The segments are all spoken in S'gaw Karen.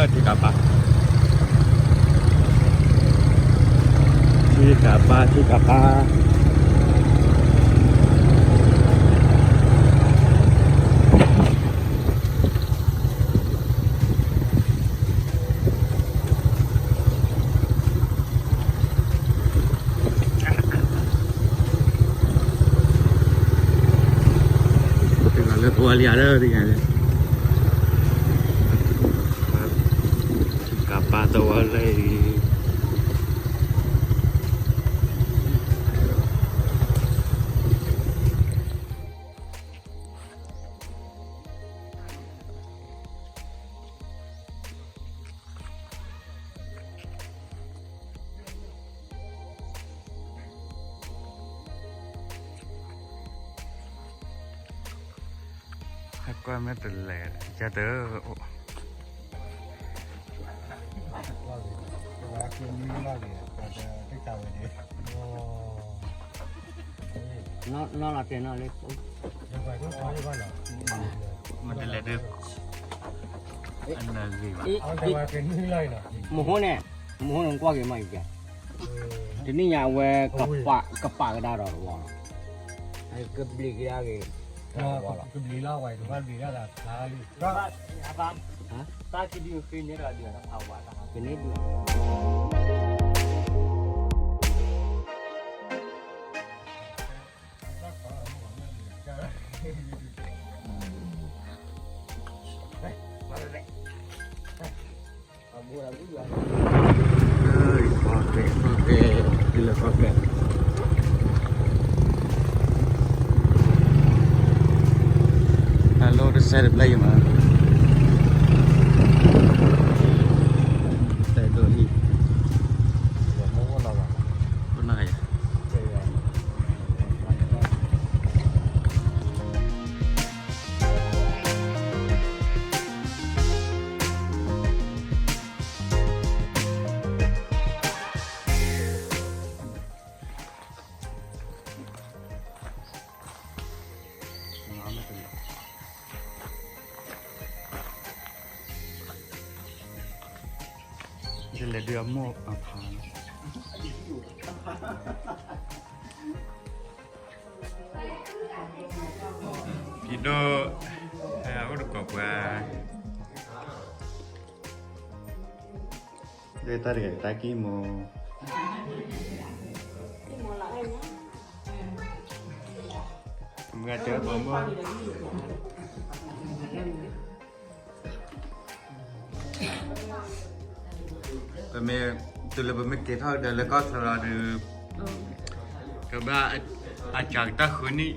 ထံကပၤ, ထံကပၤ, ထံကပၤ. တဂၤလၢသဝီလံဧါ လၢတဂၤလၢ ထံကပၤသဝီလၢအံၤ ဟဲကွၢ်မ့ၢ်တလဲၤ ယတၢ် နီၢ်လီၤတဲာ်နီၢ်လၢ မ့ၢ်တလဲၤဒုး အနၢ်ဂ့ၤဘၣ် မဟိန့ၣ် မဟိန့ၣ်ကွၢ်က့ၤမးအံၤကဲ တနံၣ်ညါအဝဲ ကပာ်ကဒါဒီးတဝီလီၤ ကဘျံးကဒါက့ၤ ကဘျံးလီၤဝဲ ကဘျံးလီၤသးဖျါလံ တၢ်ကဒုးဃ့န့ၢ်ဒီးဒုးဖးဝါတၢ်ကန့ၢ်ဒုး ဟဲလိတစဲးတဘျဲၣ်ယမး တဲဒိၣ်ဟံၣ် ယလဲၤဒုးအမိၢ်အဖါန့ၣ် ဖံဒိၣ် အိၣ်တကိးပှၤ ဒ်တၢ်တဂၤတၢ်ကံၢ်မိၢ် မုၢ်ဂၤတဲပှၤမိၢ် ပမ့ၢ် တုၤလၢပမ့ၢ်က့ၤထီၣ်ဒီးလၢကီၢ်ချၢလီၤဒီး ကဘၣ်အစှၤကတၢၢ်ဃုနံၣ် ပ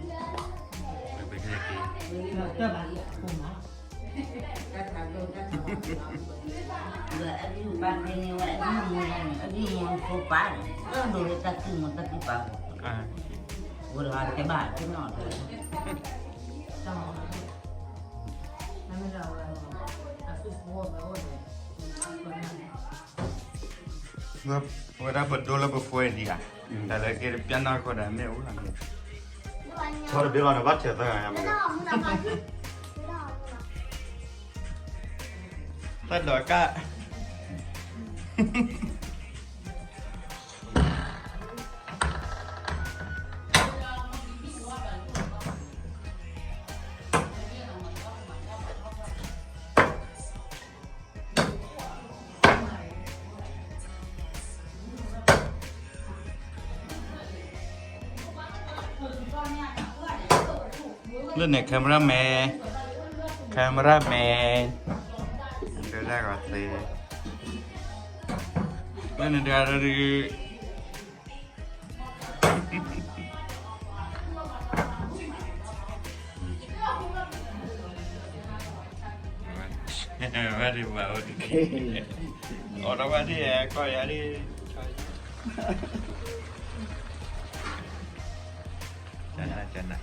က့ၤ ဝဲဒၣ်ပဒိလၢပ phone ဒံးဧါ, တၢ်လၢက့ၤတပျၢ်နီၢ်ခိဒီးမ့ၣ်အူလီၤန့ၣ်, ဆီတဘ့ၣ်လီၤန့ၣ် ဘၣ်ဆဲးသၢဂၤညါမ့ၢ်, တၢ်ဒိးကၢ် လၢန့ၣ် cameraman, cameraman, ဒၣ်ဂီၤသ့, လၢန့ၣ်တဂၤဒီး ဘၣ်ဒံးဘၣ်အိၣ်, အိၣ်ဒီးဘၣ်ဒံး ကီၢ်ယၤဒံး, ကနၣ်, ကနၣ်.